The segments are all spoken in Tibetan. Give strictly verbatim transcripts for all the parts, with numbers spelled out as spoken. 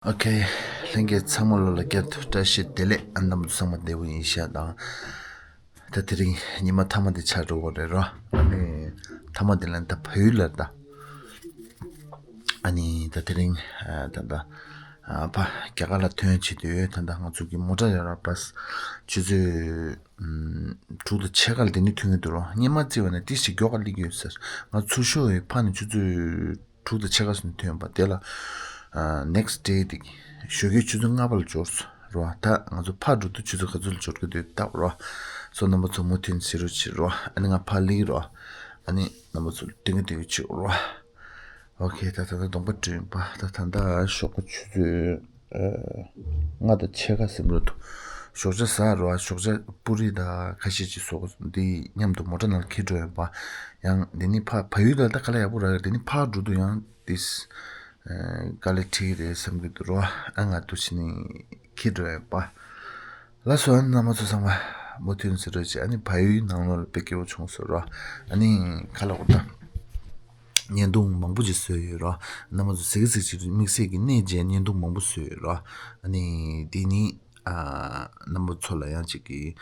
ཨོ་ཁེ། ལྷན་རྒྱས་ཚང་མ་ལོ་ལ་བསྐྱར་དུ་བཀྲ་ཤིས་བདེ་ལེགས། ཨ་ནི་རྣམ་པ་ཚོ་ཚང་མ་བདེ་པོ་ཡིན་ཤག་དང་། ད་དེ་རིང་ཉི་མ་མཐའ་མ་དེ་ཆགས་འགྲོ་གི་རེད་རོ། ཨ་ནི་མཐའ་མ་དེ་ལ་ད་བལ་ཡུལ་ལ་ད། ཨ་ནི་ད་དེ་རིང་ད་ད་ཕ་རྒྱ་གར་ལ་ཐོན་བྱེད་དུས་ད་ད་ང་ཚོ་གི་མོ་ཊ་ཡོད་ར་བྷ་སི་ཆུ་ཚོད་དྲུག་དང་ཕྱེད་ཀ་ལ་དེ་ནས་ཐོན་གྱི་འདུག་རོ། སྔོན་མ་བརྩིས་པ་ནས་ཏིས་ཞིག་མགྱོགས་ཀ་སླེབས་ཀྱི་ཡོད་ཟེར། ང་ཚུར་ཤོག་ཡོད་ཕ་ནས་ཆུ་ཚོད་དྲུག་དང་ཕྱེད་ཀ་ཙམ་ཐོན་པ་དེ་ལ། ནེགསི་ཌེ་དེ་གི་ཞོགས་ཀའི་ཆུ་ཚོད་ལྔ་པ་ལ་འབྱོར་སོང་རོ། ད་ང་ཚོ་ཕར་འགྲོ་དུས་ཆུ་ཚོད་ག་ཚོད་ལ་འབྱོར་གི་འདུག་ལྟ་རོ། སོ་རྣམ་པ་ཚོ་མུ་མཐུད་གཟིགས་རོགས་བྱེད་རོ། ཨ་ནི་ང་ཕར་སླེབས་རོ། ཨ་ནི་རྣམ་པ་ཚོ་ལ་སྟོན་གི་སྟོན་གི་བྱེད་རོ། ཨོ་ཁེ། ད་ད་ད་གདོང་པ་བསྐྲུན་པ་ད་ད་ད་ཞོགས་པ་ཆུ་ཚོད་ལྔ་དང་ཕྱེད་ཀ་ཟིན་འགྲོ་འདུག་ཞོགས་ཇ་ཟ་རོ། ཞོགས་ཇ་པུ་རི་དང་ཁ་ཤས་ཅིག་ཟོ་འདི་མཉམ་དུ་མོ་ཊ་ནང་ལ་འཁྱེར་འགྲོ་ཡོད་པ། ཡང་འདི་ནི་ཕ་བལ་ཡུལ་ལ་ད་དཀའ་ལས་ཡག་པོ་རག་གི། འདི་ནི་ཕར་འགྲོ་དུས་ཡང་ཏིས་དཀའ་ལས་འཕྲད་ཀྱི་རེད་བསམ་གྱི་འདུག་རོ། ཨ་ང་འདུག་བྱས་ནས་འཁྱེར་འགྲོ་ཡོད་པ། ལགས་སོ། ཨ་ནི་རྣམ་པ་ཚོ་ཚང་མ་མུ་མཐུད་གཟིགས་རོགས་བྱེད། ཨ་ནི་བལ་ཡུལ་ནང་ལོགས་ལ་དཔེ་སྐྱིད་པོ་བྱུང་སོང་རོ། ཨ་ནི་ཁ་ལག་འོ་ད་བརྙན་ཐུང་མང་པོ་ཅིག་བཟོས་ཡོད་རོ། རྣམ་པ་ཚོ་གཟིགས་གཟིགས་ཅིག་དམིགས་བསལ་གྱི་གནས་མཇལ་བརྙན་ཐུང་མང་པོ་བཟོས་ཡོད་རོ། ཨ་ནི་འདི་ནི་ཨ་རྣམ་པ་ཚོ་ལ་ཡང་ཅིག་གི་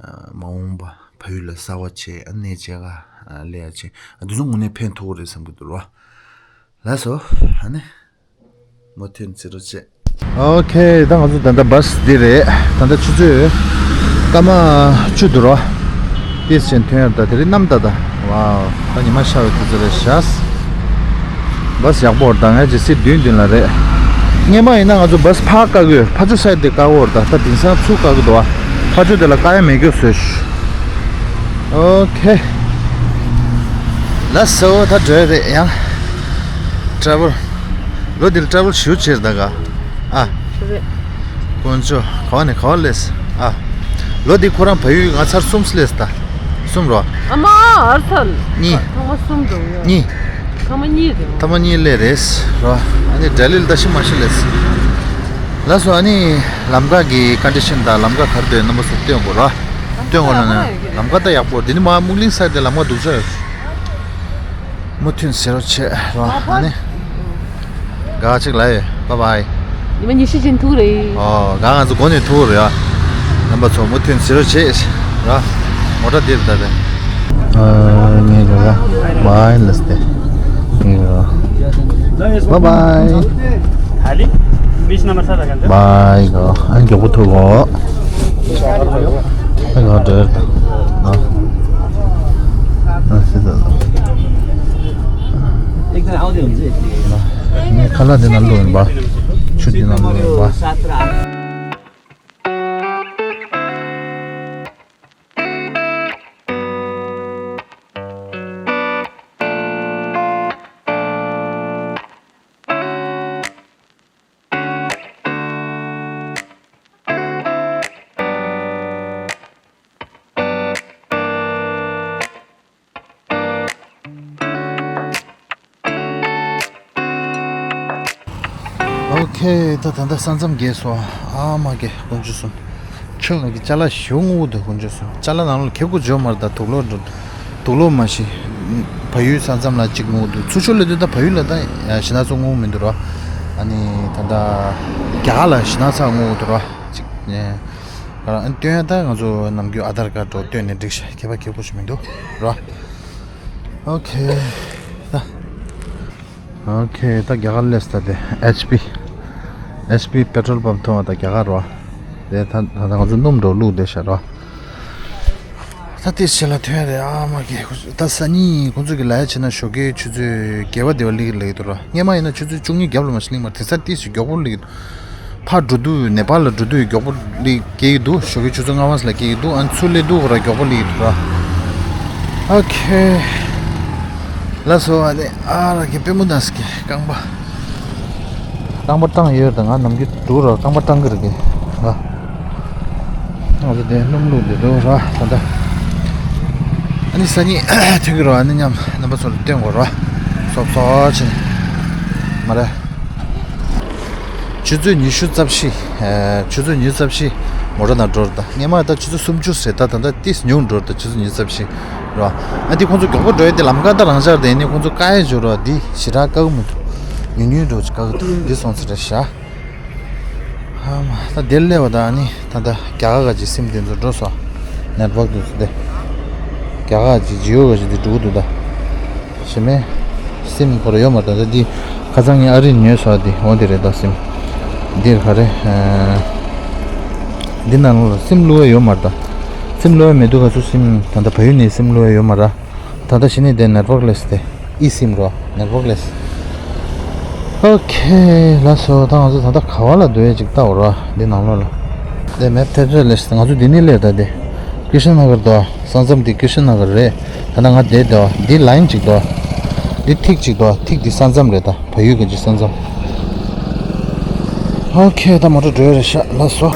ཨ་མ་འོངས་པ་བལ་ཡུལ་ལ་གསར་པ་བྱས། ཨ་གནས་མཇལ་ག་ཨ་སླེབས་ཡ་བྱས། ཨ་འདི་ཚོ་དངོས་གནས་ཕན་ཐོགས་རེད་བསམ་གྱི་འདུག་རོ། ལགས་སོ། ཨ་ནི། མུ་མཐུད་གཟིགས་རོགས་བྱེད། ཨོ་ཁེ། ད་ང་ཚོ་ད་ལྟ་བྷ་སི་འདི་རེད། ད་ལྟ་ཆུ་ཚོད་སྐར་མ་བཅུ་འདུག་རོ། ཏིས་ཅན་ཐོན་ཡར་ད་དེ་རིང་གནམ་ད་ད། ཝའོ། ད་ཉི་མ་ཤར་བའི་དུས་ཚོད་རེད་ཤག་བྷ་སི་ཡག་པོ་རེད། ད་ངས་ཇི་སྲིད་བདུན་བདུན་ལ་རེད། སྔོན་མ་ཡིན་ན་ང་ཚོ་བྷ་སི་ཕར་བཀག་གི་ཡོད། ཕར་ཚུར་སའིཌ་དེ་བཀག་གི་ཡོད་རེད། ད་ད་དེང་སང་ཚུར་བཀག་གི་འདུག་བ། ཕར་ཚུར་དེ་ལ་བཀག་ཡ་མེད་རྒྱུ་བཟོས་ཤག་ཨོ་ཁེ། ལགས་སོ། ད་འགྲོ་ཡ་རེད་ཡང་། ཊེ་རེ་ཝལ། ལོ་འདིར་ཊེ་རེ་ཝལ་ཞུ་ཆེར་ད་ག་ཨ། ཞུ་རེད། དཀོན་མཆོག་ག་བ་ནས་ག་བ་སླེབས། ཨ། ལོ་འདི་ཁོ་རང་བལ་ཡུལ་ང་ཚར་གསུམ་སླེབས་ད། གསུམ་རོ། ཨ་མ་ཨར་ཚར། གཉིས། ཐོག་མ་གསུམ་འགྲོ་ཡོད། གཉིས། ཐོག་མ་གཉིས་རེད། ཐོག་མ་གཉིས་སླེབས་རེད་རོ། ཨ་ནི་ལྡི་ལི་ལ་ད་ཤི་མ་ཤི་སླེབས། ལགས་སོ། ཨ་ནི་ལམ་ཁ་གི་ཀོན་ཌི་ཤན་དང་ལམ་ཁ་ག་རེ་འདུག་རྣམ་པ་ཚོ་སྟོན་དགོས་རོ། སྟོན་དགོས་ལ་ནི་ལམ་ཁ་ད་ཡག་པོ། འདི་ནི་མ་སྨུག་གླིང་སའིཌ་དེ་ལམ་ཁ་སྡུག་ཅག་ཡོད། མུ་མཐུད་གཟིགས་རོགས་བྱེད་རོ། ཨ་ནི། ག་ཅིག་ལ་ཡོད། བྷའི་བྷའི། ཉི་མ་ཉི་ཤུ་ཅན་ཐུག་རེད། ཨོ། ག་ང་ཚོ་མགོ་ནས་ཐུག་རེད་ཨ། རྣམ་པ་ཚོ་མུ་མཐུད་གཟིགས་རོགས་བྱེད་རོ། མོ་ཊ་འདིར་ད་རེད། ཨ་ངས་ག་ག་བྷའི་ལ་སྟེ། ངས་ག་བྷའི་བྷའི། ཨ་ལི། མིས་ནམ་བར་ས་ད་ག་འདི། བྷའི་ག་ཨ་མགྱོགས་པོ་ཐུག་གོ། ཨ་ག་འདྲ་ད། ཨ་ཨ་སི་ད་ད། ངས་ཁ་ལག་འདི་ནང་བླུགས་ཡིན་པ། ཆུ་འདི་ནང་བླུགས་ཡིན་པ། ཨོ་ཁེ། ད་ད་ལྟ་ས་མཚམས་བརྒལ་སོང་། ཨ་མ་གེ། དཀོན་མཆོག་གསུམ། ཁྱོད་ང་གི་ཅ་ལག་ཞེ་པོ་སྔོན་པོ་འདུག་དཀོན་མཆོག་གསུམ། ཅ་ལག་ནང་ལ་ཁེབས་གོ་འཇོག་མར་ད་དུག་ལོག་འགྲོ། དུག་ལོག་མ་ཤི། བལ་ཡུལ་ས་མཚམས་ལ་གཅིག་སྔོན་པོ་འདུག་ཚུར་ཤོག་ལ་དུས་ད་བལ་ཡུལ་ལ་ད་ཡ་ཞེ་དྲག་ཚོ་སྔོན་པོ་མི་འདུག་ར། ཨ་ནི་ད་ལྟ་རྒྱ་གར་ལ་ཞེ་དྲག་ཚ་སྔོན་པོ་འདུག་ར། གཅིག་ནས་ཨ་སྟོན་ཡ་ད་ང་ཚོ་ནམ་རྒྱུན་ཨ་དྷར་ཀར་འགྲོ་སྟོན་ནས་འགྲིག་ཤག་ཁྱད་པར་ཁྱད་པོ་ཞིག་མི་འདུག་ར། ཨོ་ཁེ། ད། ཨོ་ཁེ། ད་རྒྱ་གར་སླེབས་ད་དེ་ཨེཆ་པི། ཨེཆ་པི་པེ་ཊོལ་པམ་མཐོང་བ་ད་རྒྱ་གར་རོ། དེ་ད་ད་ང་ཚོ་སྣུམ་འགྲོ་བླུགས་བསྡད་ཤག་རོ། ད་དེ་ཕྱི་ལ་ཐོན་རེད་ཨ་མ་གེ། ད་སང་ཉིན་ཁོང་ཚོ་གི་ལ་ཡ་བྱས་ན་ཞོགས་ཀའི་ཆུ་ཚོད་བརྒྱད་པ་དེ་བ་སླེབས་ཀྱི་འདུག་རོ། སྔོན་མ་ཡིན་ན་ཆུ་ཚོད་བཅུ་གཉིས་བརྒྱབ་ལ་མ་ཤི་སླེབས་མ་རེད། དེང་སང་ཏིས་ཞིག་མགྱོགས་པོ་སླེབས་ཀྱི་འདུག་ཕར་འགྲོ་དུས་ནེ་པཱལ་ལ་འགྲོ་དུས་མགྱོགས་པོ་སླེབས་སྐྱེལ་གྱི་འདུག་ཞོགས་ཀའི་ཆུ་ཚོད་ལྔ་པ་ལ་སྐྱེལ་གྱི་འདུག་ཨ་ནི་ཚུར་སླེབས་དུས་ཁོ་རང་མགྱོགས་པོ་སླེབས་ཀྱི་འདུག་ར། ཨོ་ཁེ། ལགས་སོ། ཨ་ནི་ཨ་ར་གི་པུས་མོ་དང་སྐེ་རྐང་པ། རྐང་པ་སྐྲངས་ཡོད་རེད་ད། ང་ནམ་རྒྱུན་འགྲོ་ར་རྐང་པ་སྐྲངས་ཀྱི་རེད་གི་ང་། ང་ཚོ་དེ་སྣུམ་བླུགས་འདི་འགྲོ་ར་ད་ལྟ། ཨ་ནི་སང་ཉིན་ཐོན་གྱི་རོ། ཨ་ནི་མཉམ་རྣམ་པ་ཚོ་ལ་སྟོན་དགོས་ར། སོབ་སོབ་ཕྱིན། མ་རེད། ཆུ་ཚོད་ཉི་ཤུ་རྩ་བཞི། ཨ་ཆུ་ཚོད་ཉི་ཤུ་རྩ་བཞི་མོ་ཊ་ནང་འགྲོ་རེད་ད། སྔོན་མ་ད་ཆུ་ཚོད་སུམ་ཅུ་ཟེར་ད། ད་ལྟ་ཏིས་ཉུང་འགྲོ་རེད་ད། ཆུ་ཚོད་ཉི་ཤུ་རྩ་བཞི་ར། ཨ་འདི་ཁོང་ཚོ་མགྱོགས་པོ་འགྲོ་ཡ་དེ་ལམ་ཁ་ད་རང་འཇགས་རེད། ཨ་ནི་ཁོང་ཚོ་བཀག་ཡ་འཇོག་ར། འདི་ཞེ་དྲག་བཀག་གི་མི་འདུག་ཉུང་ཉུང་འགྲོ་ཅིག་བཀག་གི་འདུག་འདི་སོང་ཚར་རེད་ཤག་ཨ་མ། ད་དེར་སླེབས་པ་དང་ནི་ད་ལྟ་རྒྱ་གར་ག་ཅིག་སིམ་དེ་ཚོ་འགྲོ་སོང་། ནེཊ་ཝརཀ་དེ་ཚོ་དེ། རྒྱ་གར་ག་ཅིག་ཇི་ཡོ་ག་ཅིག་དེ་འགྲོ་གི་འདུག་ད། ཞེ་མེད། སིམ་ཁོ་ར་ཡོད་མ་རེད། ད་འདི་ཁ་སང་ངས་ཨ་རིར་ཉོས་སོང་། འདི་འོ་འདི་རེད། ད་སིམ། འདིར་ག་རེ། འདི་ནང་ལོགས་ལ་སིམ་བླུག་ཡ་ཡོད་མ་རེད་ད། སིམ་བླུག་ཡ་མེད་དུས་ག་ཚོད་སིམ། ད་ལྟ་བལ་ཡུལ་ནས་སིམ་བླུག་ཡ་ཡོད་མ་རེད། ད་ལྟ་གཞི་ནས་དེ་ནེཊ་ཝརཀ་ལེས་དེ། ཨི་སིམ་རོ། ནེཊ་ཝརཀ་ལེས། ཨོ་ཁེ། ལགས་སོ། ད་ང་ཚོ་ད་ལྟ་ག་བ་ལ་སྡོད་ཡ་ཅིག་ལྟ་འོ་རོ། འདི་ནང་ལོགས་ལ། དེ་མེབ་ཐེབས་རྩ་ལེས། ང་ཚོ་འདི་ནས་སླེབས། ད་དེ་ཀྲི་ཤན་ན་གར་འདུག་ས་མཚམས་འདི་ཀྲི་ཤན་ན་གར་རེད། ད་ལྟ་ང་བསྡད་འདུག་འདི་ལའིན་ཅིག་འདུག་འདི་ཐིག་ཅིག་འདུག་ཐིག་འདི་ས་མཚམས་རེད། ད་བལ་ཡུལ་གྱི་ས་མཚམས། ཨོ་ཁེ། ད་མོ་ཊ་འགྲོ་ཡ་རེད་ཤག་ལགས་སོ།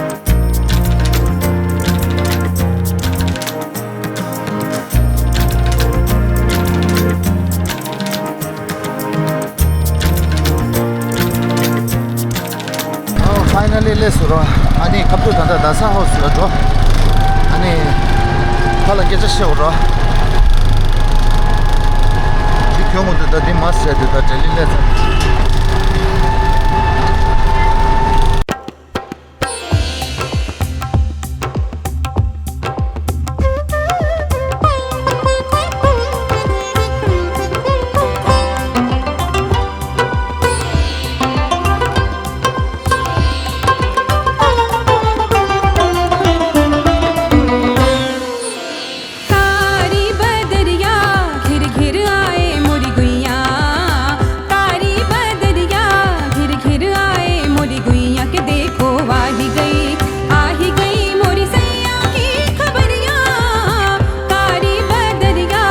ཨོ། ཕའི་ནལ་ལི་སླེབས་སོང་རོ། ཨ་ནི་ཁ་ཐུག་ད་ལྟ་རྡ་ས་ཧའུ་སི་ལ་འགྲོ། ཨ་ནི་ཕར་ལ་སྐད་ཆ་བཤད་འོ་རོ། འདི་གྱོན་དགོས་འདུག་ད་འདི་མ་ཟེར་འདུག་ད་ལྡི་ལི་སླེབས་ཚར། कारी बदरिया घिर घिर आए मोरी गुइया, कारी बदरिया घिर घिर आए मोरी गुइया, के देखो आ ही गई, आ ही गई मोरी सैया की खबरिया। कारी बदरिया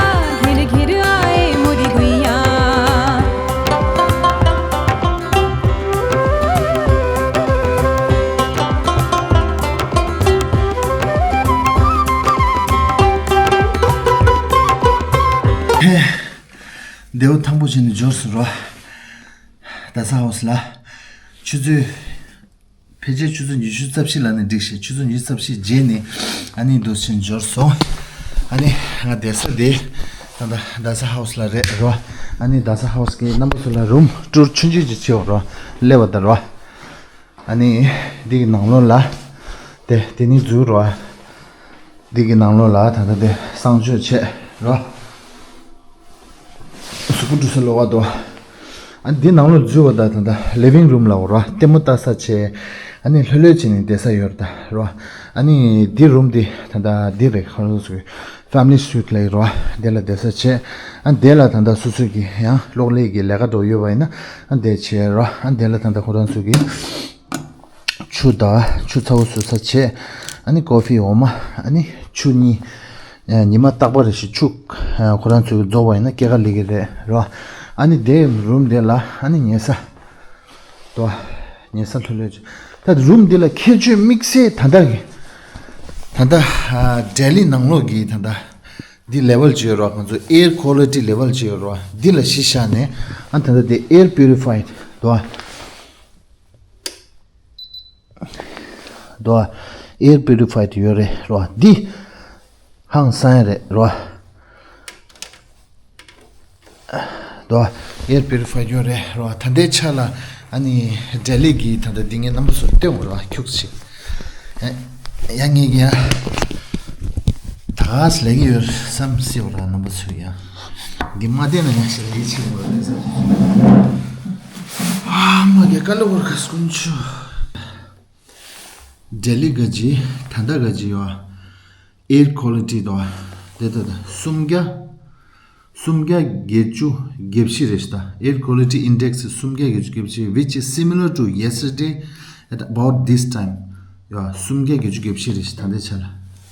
घिर घिर आए मोरी गुइया। བདེ་པོ་ཐང་པོ་བྱས་ནས་འབྱོར་སོང་རོ། རྡ་ས་ཧའུ་སི་ལ། ཆུ་ཚོད། ཕལ་ཆེར་ཆུ་ཚོད་ཉི་ཤུ་རྩ་བཞི་ལ་ནི་འགྲིག་ཤག་ཆུ་ཚོད་ཉི་ཤུ་རྩ་བཞི་རྗེས་ནས་ཨ་ནི་འདུག་སེ་འབྱོར་སོང་། ཨ་ནི་ང་བསྡད་ས་དེ་ད་ལྟ་རྡ་ས་ཧའུ་སི་ལ་རེད་རོ། ཨ་ནི་རྡ་ས་ཧའུ་སི་གི་རྣམ་པ་ཚོ་ལ་རུམ་ཊུར་ཆུང་ཆུང་ཅིག་བྱེད་འོ་རོ། སླེབས་པ་དང་རོ། ཨ་ནི་འདི་གི་ནང་ལོགས་ལ་དེ་དེ་ནི་འཛུལ་རོ། འདི་གི་ནང་ལོགས་ལ་ད་ལྟ་དེ་གསང་སྤྱོད་བྱས་རོ། གཟུགས་པོ་འཁྲུ་ས་ལོགས་པ་འདུག་ཨ་འདི་ནང་ལོགས་འཛུལ་བ་ད་ད་ལྟ་ལི་ཝིང་རུམ་ལབ་རོ། ལྟད་མོ་ལྟ་ས་བྱས། ཨ་ནི་ལྷོད་ལྷོད་བྱས་ནས་བསྡད་ས་ཡོད་རེད་ད་རོ། ཨ་ནི་འདི་རུམ་འདི་ད་ལྟ་འདི་རེད། ཁོ་རང་ཚོ་གི་ཕེ་མི་ལི་སུའིཊ་ལབ་ཡོད་རོ། དེ་ལ་བསྡད་ས་བྱས། ཨ་དེ་ལ་ད་ལྟ་སོ་སོ་གི་ཡང་གློག་ཀླད་ཀྱི་ལས་ཀ་འགྲོ་ཡོད་པ་ཡིན་ན་ཨ་དེ་བྱས་རོ། ཨ་དེ་ལ་ད་ལྟ་ཁོ་རང་ཚོ་གི་ཆུ་དང་ཆུ་ཚ་པོ་བཟོ་ས་བྱས། ཨ་ནི་ཀོ་ཕི་འོ་མ། ཨ་ནི་ཆུ་གཉིས། ཨ་ཉི་མ་རྟག་པ་རེ་བཞིན་ཆུ། ཨ་ཁོ་རང་ཚོས་རྫོགས་པ་ཡིན་ན་སྐྱེལ་ག་སླེབས་ཀྱི་རེད་རོ། ཨ་ནི་དེ་རུམ་དེ་ལ་ཨ་ནི་ཉལ་ས་དོ། ཉལ་ས་ལྷོད་ལྷོད་བྱས། ད་རུམ་དེ་ལ་ཁྱད་ཆོས་དམིགས་བསལ་ད་ལྟ་གི་ད་ལྟ་ཨ་ལྡི་ལི་ནང་ལོགས་ཀྱི་ད་ལྟ་འདི་ལེ་ཝལ་བྱས་ཡོད་རོ། ང་ཚོ་ཨེར་ཀོ་ལི་ཊི་ལེ་ཝལ་བྱས་ཡོད་རོ། འདི་ལ་གཞི་བཞག་ནས་ཨ་ད་ལྟ་དེ་ཨེར་པིའུ་རི་ཕའི་ཌི་དོ། དོ། ཨེར་པིའུ་རི་ཕའི་ཌི་ཡོད་རེད་རོ། འདི་ཧང་སང་ཡ་རེད་རོ། དོ། ཨེར་པིའུ་རི་ཕའི་ཌི་ཡོད་རེད་རོ། ད་ལྟའི་ཆ་ལ་ཨ་ནི་ལྡི་ལི་གི་ད་ལྟ་འདི་ངས་རྣམ་པ་ཚོར་སྟོན་དགོས་རོ། ཁྱུག་ཅིག་ཡ་ངས་ཀྱི་ཡ། ད་ག་ཟེ་ལེགས་ཡོད་བསམ་སྲིད་པ་ར་རྣམ་པ་ཚོས་ཡ། འདི་མ་བསྟན་ན་ཡང་ཞེ་ལེགས་ཆེ་བ་རེད་བསམ། ཨ་མ་གི་ཀ་ལ་བོར་ཁ་སྐུན་ཆུ། ལྡི་ལི་ག་ཇི་ད་ལྟ་ག་ཇི་ཡོད། ཨེར་ཀོ་ལི་ཊི་དོ། དེ་ད་ད་སུམ་བརྒྱ། སུམ་བརྒྱ་བརྒྱད་ཅུ་གྱ་བཞི་རེད་ཤག་ད། Air quality index སུམ་བརྒྱ་བརྒྱད་ཅུ་གྱ་བཞི། Which is similar to yesterday at about this time. ཡ་སུམ་བརྒྱ་བརྒྱད་ཅུ་གྱ་བཞི་རེད་ཤག་ད་ལྟའི་ཆ་ལ་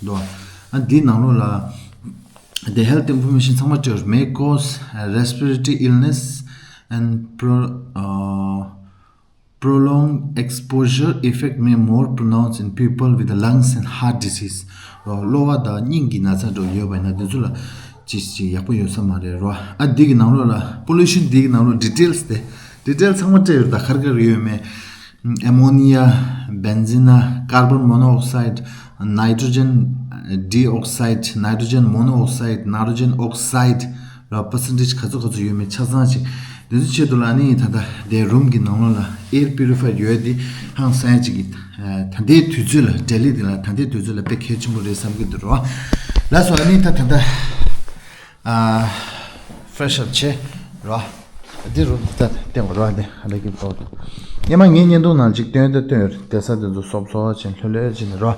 འདུག་ཨ་འདིའི་ནང་ལོགས་ལ། The health information ཚང་མ་སྤྲད། May cause uh, respiratory illness and pro, uh, prolonged exposure effect may more pronounced in people with the lungs and heart disease. གློ་བ་དང་སྙིང་གི་ན་ཚ་འདྲ་ཡོད་པ་ཡིན་ན་དེ་ཚོ་ལ་ཅི་ཅི་ཡག་པོ་ཡོད་ས་མ་རེད་རོ། ཨ་འདི་གི་ནང་ལོགས་ལ་པོ་ལུ་ཤན་འདི་གི་ནང་ལོགས་ཌི་ཊེལ་སི་དེ་ཌི་ཊེལ་སི་ཚང་མ་སྤྲད་ཡོད། ད་ག་རེ་ག་རེ་ཡོད་མེད། ammonia, benzene, carbon monoxide, nitrogen, uh, dioxide, nitrogen monoxide, nitrogen oxide ར་པར་སེན་ཊེ་ཇི་ག་ཚོད་ག་ཚོད་ཡོད་མེད་ཆ་ཚང་ཅིག་ དེ་ཚོའི་ཆེད་དུ་ལ་ནི་ད་ལྟ་དེ་རུམ་གྱི་ནང་ལོགས་ལ་air purifier ཡོད་དེ་ཧང་སང་ཅིག་གི་ད་ལྟའི་དུས་ཚོད་ལ་ལྡི་ལི་དེ་ལ་ད་ལྟའི་དུས་ཚོད་ལ་དཔེ་གལ་ཆེན་པོ་རེད་བསམ་གྱི་འདུག་རོ། ལགས་སོ། ཨ་ནི་ད་ད་ལྟ་ཨ་fresh up བྱེད་རོ། འདི་རུ་ད་བསྟན་དགོས་རོ། འདི་ཧ་ལས་ཀྱི་ཏོག་ཏོ། སྔོན་མ་ངའི་བརྙན་ཐུང་ནང་ཅིག་སྟོན་ད་སྟོན་ཡོད་རེད། བསྡད་ས་དེ་ཚོ་སོབ་སོབ་བྱས་ལྷོད་ལྷོད་བྱས་ནས་རོ།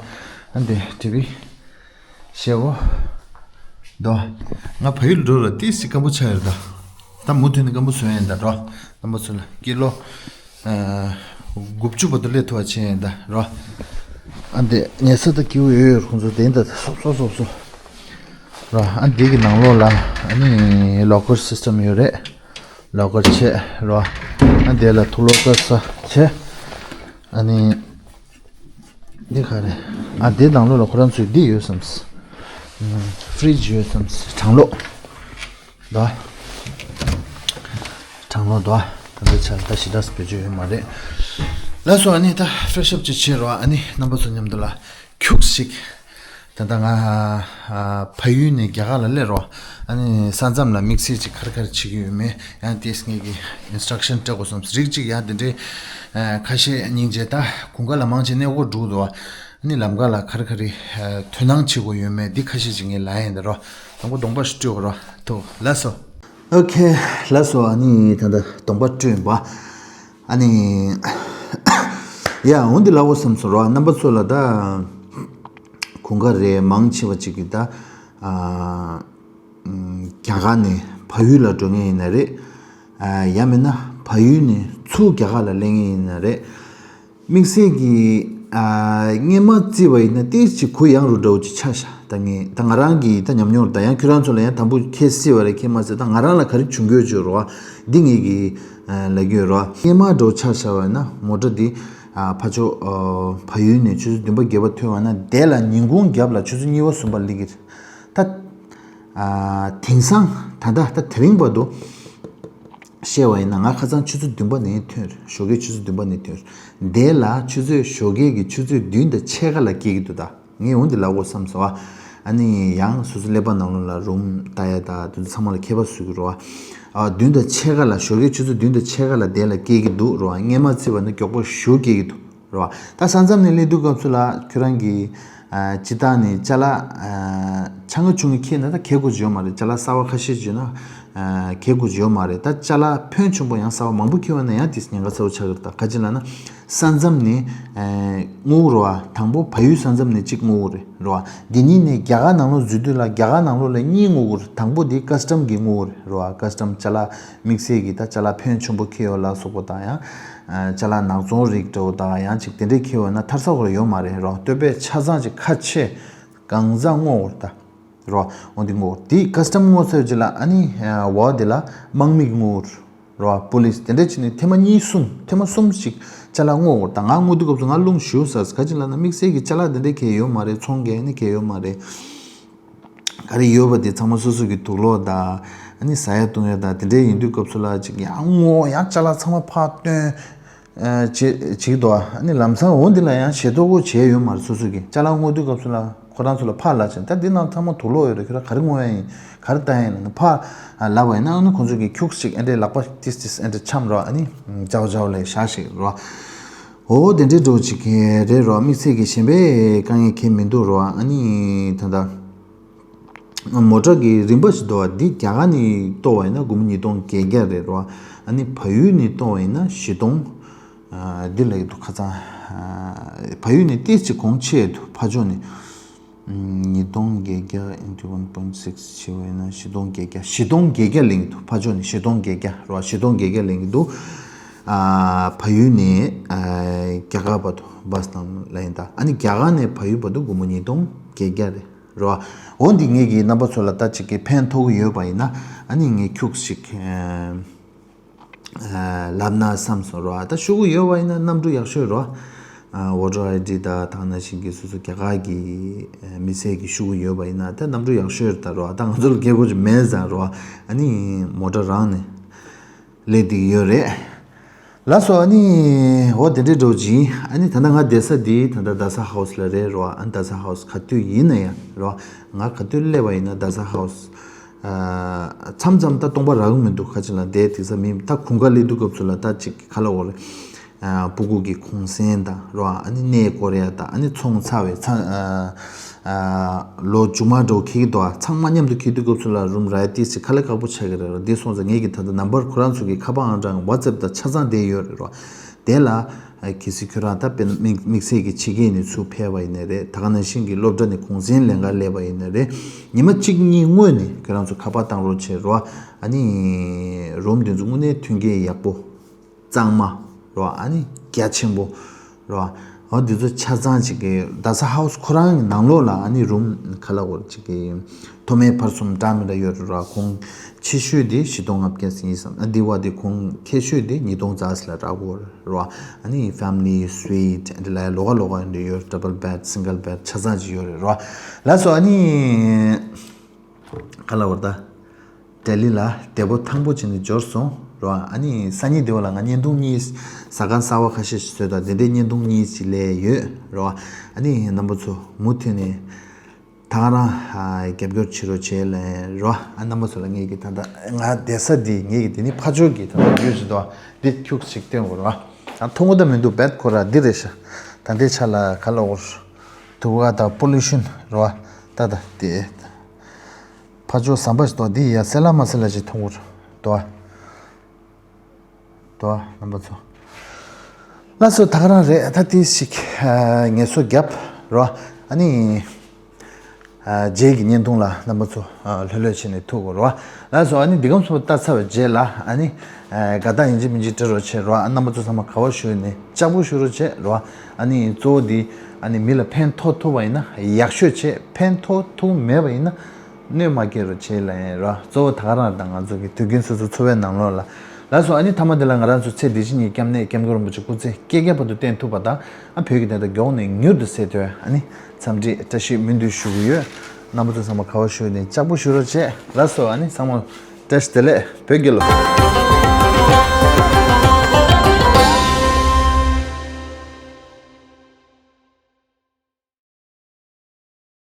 ཨ་འདི་ཊི་ཝི་ཤེའོ། དོ། ང་ཕ་ཡུལ་འགྲོ་ར་ཏིས་ཅིག་སྐམ་པོ་ཆགས་ཡོད་ད། ད་མུ་མཐུད་ནས་སྐམ་པོ་བཟོ་ཡིན་ད་རོ། རྣམ་པ་ཚོ་ལ་ཀི་ལོ་ཨ་དགུ་བཅུ་བར་དུ་སླེབས་ཐུབ་པ་བྱས་ཡིན་ད་རོ། ཨ་འདི་ཉལ་ས་ད་སྐྱིད་པོ་ཡོད་ཡོད། ཁོང་ཚོ་དེ་ད་སོབ་སོབ་སོབ་སོབ་རོ། ཨ་འདི་གི་ནང་ལོགས་ལ་ཨ་ནི་ལོ་ཀར་སིས་ཊམ་ཡོད་རེད། ལོ་ཀར་བྱས་རོ། ཨ་འདི་ལ་ཐུག་ལོ་ཀར་ས་བྱས། ཨ་ནི། འདི་ག་རེད། ཨ་འདི་ནང་ལོགས་ལ་ཁོ་རང་ཚོས་འདི་ཡོད་བསམས། ཨ་ཕི་རི་ཇི་ཡོད་བསམས། གྲང་གློག་དོ། གྲང་གློག་དོ། ད་འདི་ཆ་ད་ཞེ་དྲག་བེད་སྤྱོད་ཡོད་མ་རེད། ལགས་སོ། ཨ་ནི་ད་ཕེ་རེ་ཤི་ཨབ་ཅིག་བྱེད་རོགས། ཨ་ནི་རྣམ་པ་ཚོ་མཉམ་དུ་ལ་ཁྱུག་ཞིག་ད་ལྟ་ང་ཨ་ཕ་ཡུལ་ནས་རྒྱ་གར་ལ་སླེབས་རོགས། ཨ་ནི་ས་མཚམས་ལ་དམིགས་བསལ་ཅིག་ག་རེ་ག་རེ་བྱེད་ཀྱི་ཡོད་མེད་ཡང་ཏིས་ངེད་ཀྱི་ཨིན་སི་ཊྲག་ཤན་སྤྲད་དགོས་བསམས། རིགས་གཅིག་ཡང་དེ་འདྲའི་ཨ་ཁ་ཤས་སྙིང་རྗེ། ད་གུང་དཀར་ལ་མང་ཆེ་གནས་སྐོར་འགྲོ་འདུག་ཨ་ནི་ལམ་ཁ་ལ་ག་རེ་ག་རེ་ཨ་དོ་སྣང་བྱེད་དགོས་ཡོད་མེད་འདི་ཁ་ཤས་ཅིག་ངས་ལབ་ཡིན་ད་རོ། དང་པོ་གདོང་པ་ཞིག་སྤྲོད་དགོས་རོ། ཐུག་ལགས་སོ། ཨོ་ཁེ། ལགས་སོ། ཨ་ནི་ད་ལྟ་གདོང་པ་སྤྲོད་ཡིན་པ། ཨ་ནི་ཡ་འོ་འདི་ལབ་དགོས་བསམས་སོང་རོ། རྣམ་པ་ཚོ་ལ་ད་གུང་དཀར་རེད། མང་ཆེ་བ་ཅིག་གིས་ད་ཨ་རྒྱ་གར་ནས་ཕ་ཡུལ་ལ་འགྲོ་མཁན་ཡིན་ན་རེད། ཨ་ཡང་མིན་ན་ཕ་ཡུལ་ནས་ཚུར་རྒྱ་གར་ལ་སླེབས་མཁན་ཡིན་ན་རེད། དམིགས་བསལ་གྱི་ཨ་སྔས་མ་བརྩིས་པ་ཡིན་ན་ཏིས་ཅིག་གུ་ཡངས་རུ་འདྲ་བོ་ཅིག་ཆགས་ཤག་ད་ངས་ད་ང་རང་གི་ད་ཉམས་མྱོང་རེད། ད་ཡང་ཁྱོད་རང་ཚོ་ལ་ཡང་དང་པོ་ཁྱེད་སྲིད་པ་རེད། ཁྱེད་མ་སྲིད། ད་ང་རང་ལ་ག་རེ་བྱུང་གི་ཡོད་ཅེས་རོ། འདི་ངེད་ཀྱི་ཨ་ལབ་ཀྱི་ཡོད་རོ། སྔས་མ་འདྲ་བོ་ཆགས་ཤག་པ་ཡིན་ན་མོ་ཊ་འདི་ཨ་ཕར་ཕྱོགས་ཨ་ཕ་ཡུལ་ནས་ཆུ་ཚོད་བདུན་པ་བརྒྱད་པ་ཐོན་པ་ན་དེ་ལ་ཉིན་གུང་རྒྱབ་ལ་ཆུ་ཚོད་གཉིས་པ་གསུམ་པ་སླེབས་ཀྱི་རེད། ད་ཨ་དེང་སང་ད་ལྟ་ད་དེ་རིང་བར་དུ་བཤད་པ་ཡིན་ན་ང་ཁ་སང་ཆུ་ཚོད་བདུན་པ་ནས་ཐོན་རེད། ཞོགས་ཀའི་ཆུ་ཚོད་བདུན་པ་ནས་ཐོན་རེད། དེ་ལ་ཆུ་ཚོད་ཞོགས་ཀའི་གི་ཆུ་ཚོད་བདུན་དང་ཕྱེད་ཀ་ལ་སྐྱེལ་གྱི་འདུག་ད་ངས་འོ་འདི་ལབ་དགོས་བསམ་སོང་ཨ། ཨ་ནི་ཡང་སོ་སོ་ཀླད་པ་ནང་ལོགས་ལ་རུམ་ལྟ་ཡ་ད་དེ་ཚོ་ཚང་མ་ལ་ཁྱད་པར་བཟོ་གི་རེད་བ། ཨ་བདུན་དང་ཕྱེད་ཀ་ལ་ཞོགས་ཀའི་ཆུ་ཚོད་བདུན་དང་ཕྱེད་ཀ་ལ་དེ་ལ་སྐྱེལ་གྱི་འདུག་རེད་བ། སྔས་མ་བརྩིས་པ་ནི་མགྱོགས་པོ་ཞེ་པོ་སྐྱེལ་གྱི་འདུག་རེད་བ། ད་ས་མཚམས་ནས་སླེབས་དུས་སྐབས་སུ་ལ་ཁྱོད་རང་གི་ཨ་སྤྱིར་བཏང་ནས་ཅ་ལག་ཨ་ཆུང་ངུ་འཁྱེར་ན་ད་གལ་དགོས་ཀྱི་ཡོད་མ་རེད། ཅ་ལག་གསར་པ་ཁ་ཤས་བརྗོད་ན་ཨ་གལ་དགོས་ཀྱི་ཡོད་མ་རེད། ད་ཅ་ལག་ཕོན་ཆེན་པོ་ཡང་གསར་པ་མང་པོ་འཁྱེར་བ་ན་ཡང་དེ་ཉེན་ཁ་ཚ་པོ་ཆགས་ཀྱི་རེད། ད་ག་ཅི་ལབ་ན་ས་མཚམས་ནས་ཨ་སྔོག་རེད་བ། དང་པོ་ཕ་ཡུལ་ས་མཚམས་ནས་གཅིག་སྔོག་རེད་རེད་བ། འདི་གཉིས་ནས་རྒྱ་གར་ནང་ལོགས་འཛུལ་དུས་ལ་རྒྱ་གར་ནང་ལོགས་ལ་གཉིས་སྔོག་རེད། དང་པོ་དེ་ཀ་སི་ཊམ་གྱིས་སྔོག་རེད་རེད་བ། ཀ་སི་ཊམ་ཅ་ལག་དམིགས་བསལ་གྱི་ད་ཅ་ལག་ཕོན་ཆེན་པོ་འཁྱེར་ཡོད་ལ་སོགས་པ་དང་ཡང་ཅ་ལག་ནག་ཚོང་རིགས་འདྲ་བོ་དང་ཡང་ཅིག་དེ་འདྲས་འཁྱེར་ཡོད་ན་ཐར་ས་ཁོ་ར་ཡོད་མ་རེད་རོ། སྟོད་པའི་ཆ་ཚང་ཅིག་ཁ་ཕྱེ་གང་ཟག་སྔོག་བར་ད་རོ། འོ་འདི་སྔོག་དེ་ཀ་སི་ཊམ་སྔོག་ཚར་རྗེས་ལ་ཨ་ནི་འོ་དེ་ལ་དམག་མི་གིས་སྔོག་རོ། པུ་ལིས་དེ་འདྲས་བྱས་ནས་ཐེངས་མ་གཉིས་གསུམ་ཐེངས་མ་གསུམ་ཅིག་ཅ་ལག་སྔོག་བར་ད་ང་སྔོག་དུས་སྐབས་སུ་ང་རླུང་ཞེ་པོ་ཟ། ག་ཅི་ལབ་ན་དམིགས་བསལ་གྱི་ཅ་ལག་དེ་འདྲས་གང་ཡང་ཡོད་མ་རེད། ཚོང་གི་ཨ་ནི་གང་ཡང་ཡོད་མ་རེད། ག་རེ་ཡོད་པ་དེ་ཚང་མ་སོ་སོ་གི་དུག་ལོག་དང་ཨ་ནི་ཟ་ཡ་བཏུང་ཡ་དང་དེ་འདྲའི་ཡིན་དུས་སྐབས་སུ་ལ་ཅིག་ཡང་སྔོག་ཡང་ཅ་ལག་ཚང་མ་ཕར་བཏོན་ཨ་བྱེད་བྱེད་ཀྱི་འདུག་ཨ་ནི་ལམ་སང་འོ་འདི་ལ་ཡང་ཞེ་ཐོག་པོ་བྱས་ཡོད་མ་རེད། སོ་སོ་གི་ཅ་ལག་སྔོག་དུས་སྐབས་སུ་ལ་ཁོ་རང་ཚོ་ལ་ཕར་ལབ་བྱས་ད་འདི་ནང་ཚང་མ་དུག་ལོག་ཡོད་རེད། ཁྱོད་རང་ག་རེ་སྔོག་ཡ་ཡིན་ག་རེ་བཏང་ཡ་ཡིན་ལབ་ན་ཕར་ལབ་པ་ཡིན་ན་ཨ་ནི་ཁོང་ཚོ་གི་ཁྱུག་ཅིག་ཨེ་འདྲའི་ལག་པ་ཏིས་ཏིས་ཨེ་འདྲ་འཆམ་རོགས་ཨ་ནི་ཇའོ་ཇའོ་ལབ་བཞག་ཞིག་རོགས། འོ་དེ་འདྲའི་འགྲོ་ཅིག་རེད་རོགས། དམིགས་བསལ་གྱི་གཞན་པའི་དཀའ་ངལ་གང་ཡང་མི་འདུག་རོགས། ཨ་ནི་ད་ལྟ་མོ་ཊ་གི་རིན་པ་ཞིག་འདུག་བ། འདི་རྒྱ་གར་ནས་གཏོང་བ་ཡིན་ན་སྒོར་མོ་ཉིས་སྟོང་བརྒྱད་བརྒྱ་རེད་རོགས། ཨ་ནི་བལ་ཡུལ་ནས་གཏོང་བ་ཡིན་ན་བཞི་སྟོང་ཨ་འདི་ལ་ཡོད་འདུག་ཁ་སང་ཨ་བལ་ཡུལ་ནས་ཏོག་ཙམ་གོང་ཆེ་འདུག་ཕར་ཕྱོགས་ནས་ཨ་ཉིས་སྟོང་བརྒྱད་བརྒྱ་into one point six བྱས་པ་ཡིན་ན་བཞི་སྟོང་བརྒྱད་བརྒྱ་བཞི་སྟོང་བརྒྱད་བརྒྱ་ལེན་གྱི་འདུག་ཕར་ཕྱོགས་ནས་བཞི་སྟོང་བརྒྱད་བརྒྱ་རོགས། བཞི་སྟོང་བརྒྱད་བརྒྱ་ལེན་གྱི་འདུག་ཨ་བལ་ཡུལ་ནས་ཨ་རྒྱ་གར་བར་དུ་བཱས་ནང་ལ་ཡིན་ད། ཨ་ནི་རྒྱ་གར་ནས་བལ་ཡུལ་བར་དུ་སྒོར་མོ་ཉིས་སྟོང་བརྒྱད་བརྒྱ་རེད་རོ། འོ་འདི་ངེད་ཀྱིས་རྣམ་པ་ཚོ་ལ་ལྟ་ཅིག་གི་ཕན་ཐོགས་ཀྱི་ཡོད་པ་ཡིན་ན་ཨ་ནི་ངས་ཁྱུག་ཅིག་ཨ་ལབ་ན་བསམ་སོང་རོ། ད་ཤོག་གུ་ཡོད་པ་ཡིན་ན་གནམ་གྲུ་ཡག་ཤོས་རོ། ཨ་ཝོ་ཊར་ཨའི་ཌི་དང་ད་ག་ནང་བཞིན་གྱི་སོ་སོ་རྒྱ་གར་གྱི་ཨ་མི་སེར་གྱི་ཤོག་གུ་ཡོད་པ་ཡིན་ན་ད་གནམ་གྲུ་ཡག་ཤོས་རེད་ད་རོ། ད་ང་ཚོ་ལ་སྐད་གོ་ཅིག་མེད་ཙང་རོ། ཨ་ནི་མོ་ཊ་རང་ནས་སླེབས་བསྡད་ཀྱི་ཡོད་རེད། ལགས་སོ། ཨ་ནི་འོ་དེ་འདྲའི་འགྲོ་ཅིག་ཨ་ནི་ད་ལྟ་ང་བསྡད་ས་འདི་ད་ལྟ་རྡ་ས་ཧའུ་སི་ལ་རེད་རོ། ཨ་ནི་རྡ་ས་ཧའུ་སི་ག་དུས་ཡིན་ན་ཡང་རོ། ང་ག་དུས་སླེབས་པ་ཡིན་ན་རྡ་ས་ཧའུ་སི་ མཚམས་མཚམས་ད་སྟོང་པ་རག་གི་མི་འདུག་ཁ་ཅིག་ལ་དེ་དེ་ས་མི་ད་ཁུངས་ཁ་སླེབས་དུས་སྐབས་སུ་ལ་ད་ཅིག་ག་ལ་འོ་རེད། ཨ་སྤུ་གུ་གི་གུང་སེང་དང་རོ། ཨ་ནི་གནས་སྐོར་ཡ་དང་། ཨ་ནི་ཚོང་ཚ་བའི་ཚ་ཨ་ཨ་ལོ་མཇུག་མ་འགྲོ་འཁེལ་གྱི་འདུག་ཨ་ཚང་མ་མཉམ་དུ་འཁེལ་དུས་སྐབས་སུ་ལ་རུམ་རག་ཡ་ཏིས་ཅིག་དཀའ་ལས་ཁག་པོ་ཆགས་ཀྱི་རེད་རོ། འདི་སོང་ཙང་ངེད་ཀྱི་ད་ལྟ་ནམ་བར་ཁོ་རང་ཚོ་གི་ཁ་པར་ཨང་གྲངས་ཝ་ཙེབ་དང་ཆ་ཚང་བསྡད་ཡོད་རེད་རོ། དེ་ལ་ཨ་གལ་སྲིད་ཁྱོད་རང་ད་དཔེར་ན་དམིགས་དམིགས་བསལ་གྱི་ཕྱི་རྒྱལ་ནས་ཚུར་ཕེབས་པ་ཡིན་ནའི་རེད། ད་ག་ནང་བཞིན་གྱི་སློབ་གྲྭ་ནས་གུང་སེང་ལེན་ག་སླེབས་པ་ཡིན་ནའི་རེད། ཉི་མ་གཅིག་གཉིས་སྔོན་ནས་ཁྱོད་རང་ཚོ་ཁ་པར་བཏང་རོགས་བྱེད་རོ། ཨ་ནི་རུམ་དེ་ཚོ་དངོས་གནས་མཐུན་རྐྱེན་ཡག་པོ། གཙང་མ་རོ། ཨ་ནི་རྒྱ་ཆེན་པོ་རོ། འོ་འདི་ཚོ་ཆ་ཚང་ཅིག་གི་རྡ་ས་ཧའུ་སི་ཁོ་རང་གི་ནང་ལོགས་ལ་ཨ་ནི་རུམ་ག་ལ་འོ་ཅིག་གི་མཐོ་དམན་བར་གསུམ་འདྲ་མི་འདྲ་ཡོད་རེད་རོ། གོང་ཆེ་ཤོས་དེ་བཞི་སྟོང་ལྔ་བརྒྱ་ཟིན་ཡིན་བསམ། ཨ་འདི་བ་དེ་གོང་ཁེ་ཤོས་དེ་ཉིས་སྟོང་རྩ་ལ་རག་གོ་རོ། ཨ་ནི་family suite འདི་ལ་ལོགས་ཀ་ལོགས་ཀ་འདི་ཡོད། double bed single bed ཆ་ཚང་ཅིག་ཡོད་རེད་རོ། ལགས་སོ། ཨ་ནི་ག་ལ་འོ་ད། ལྡི་ལི་ལ་བདེ་པོ་ཐང་པོ་བྱས་ནས་འབྱོར་སོང་རོ། ཨ་ནི་སང་ཉིན་དེ་བ་ལ་ང་བརྙན་ཐུང་གཉིས། ཟ་ཁང་གསར་བ་ཁ་ཤས་ཤིག་བཟོས་དང་དེ་འདྲའི་བརྙན་ཐུང་གཉིས་ཤིག་ལས་ཡོད་རོ། ཨ་ནི་རྣམ་པ་ཚོ་མུ་མཐུད་ནས་ད་ག་རང་ཨ་རྒྱབ་སྐྱོར་བྱེད་རོགས་བྱེད་ལན་རོ། ཨ་རྣམ་པ་ཚོ་ལ་ངེད་ཀྱི་ད་ལྟ་ང་བསྡད་ས་འདི་ངེད་ཀྱི་དེ་ནི་ཕ་ཇོ་གི་ད་ལྟ་ཡོད་ཟེར་དོ། འདི་ཁྱུག་ཅིག་སྟོན་དགོས་རོ། ད་མཐོང་གི་ད་མི་འདུག་བེད་ཁོ་ར་འདི་རེད་ཤག་ད་འདི་ཆ་ལ་ག་ལ་འོར་དུ་ག་ད་པོ་ལུ་ཤུན་རོ། ད་ད་དེ། ཕ་ཇོ་ཟམ་པ་ཞིག་འདུག་འདི་ཡ་སེ་ལ་མ་སེ་ལ་ཞིག་མཐོང་གི་འདུག་ཨ། འདུག་ཨ་རྣམ་པ་ཚོ། ལགས་སོ། ད་ག་རང་རེད། ད་དེ་ཞིག་ཨ་ངལ་གསོ་རྒྱབ་རོ། ཨ་ནི་ཨ་རྗེས་ཀྱི་བརྙན་ཐུང་ལ་རྣམ་པ་ཚོ་ཨ་ལྷོད་ལྷོད་བྱས་ནས་ཐུག་དགོས་རོ། ལགས་སོ། ཨ་ནི་འདི་གམ་སོ་ལྟ་ཚར་བའི་རྗེས་ལ་ཨ་ནི་ཨ་དགའ་རྟགས་ཡིན་གཅིག་མིན་གཅིག་སྤྲད་རོགས་བྱེད་རོ། ཨ་རྣམ་པ་ཚོ་ཚང་མ་དགའ་བ་ཞུ་ནས་ལྕགས་པོ་ཞུ་རོགས་བྱེད་རོ། ཨ་ནི་གཙོ་བོ་འདི་ཨ་ནི་མི་ལ་ཕན་ཐོགས་ཐུབ་པ་ཡིན་ན་ཡག་ཤོས་བྱེད། ཕན་ཐོགས་ཐུབ་མེད་པ་ཡིན་ན་གནོད་མ་སྐྱེལ་རོགས་བྱེད་ལ་ཡིན་རོ། གཙོ་བོ་ད་ག་རང་དང་ང་ཚོ་གི་དུས་རྒྱུན་སོ་སོ་འཚོ་བའི་ནང་ལོགས་ལ། ལགས་སོ། ཨ་ནི་མཐའ་མ་འདི་ལ་ང་རང་ཚོ་ཚེ་འདི་ཕྱི་གཉིས་སྐྱབས་གནས་སྐྱབས་མགོན་རིན་པོ་ཆེ་སྐུ་ཚེ་བསྐལ་བརྒྱ་བར་དུ་བརྟན་ཐུབ་པ་དང་། ཨ་བོད་ཀྱི་བདེན་མཐའ་མགྱོགས་ནས་མྱུར་དུ་གསལ་ཐོན། ཨ་ནི་འཚམས་འདྲི་བཀྲ་ཤིས་སྨོན་འདུན་ཞུ་གི་ཡོད། རྣམ་པ་ཚོ་ཚང་མ་དགའ་བ་ཞུ་ནས་ལྕགས་པོ་ཞུ་རོགས་བྱེད། ལགས་སོ། ཨ་ནི་ཚང་མ་བཀྲ་ཤིས་བདེ་ལེགས། བོད་རྒྱལ་ལོ།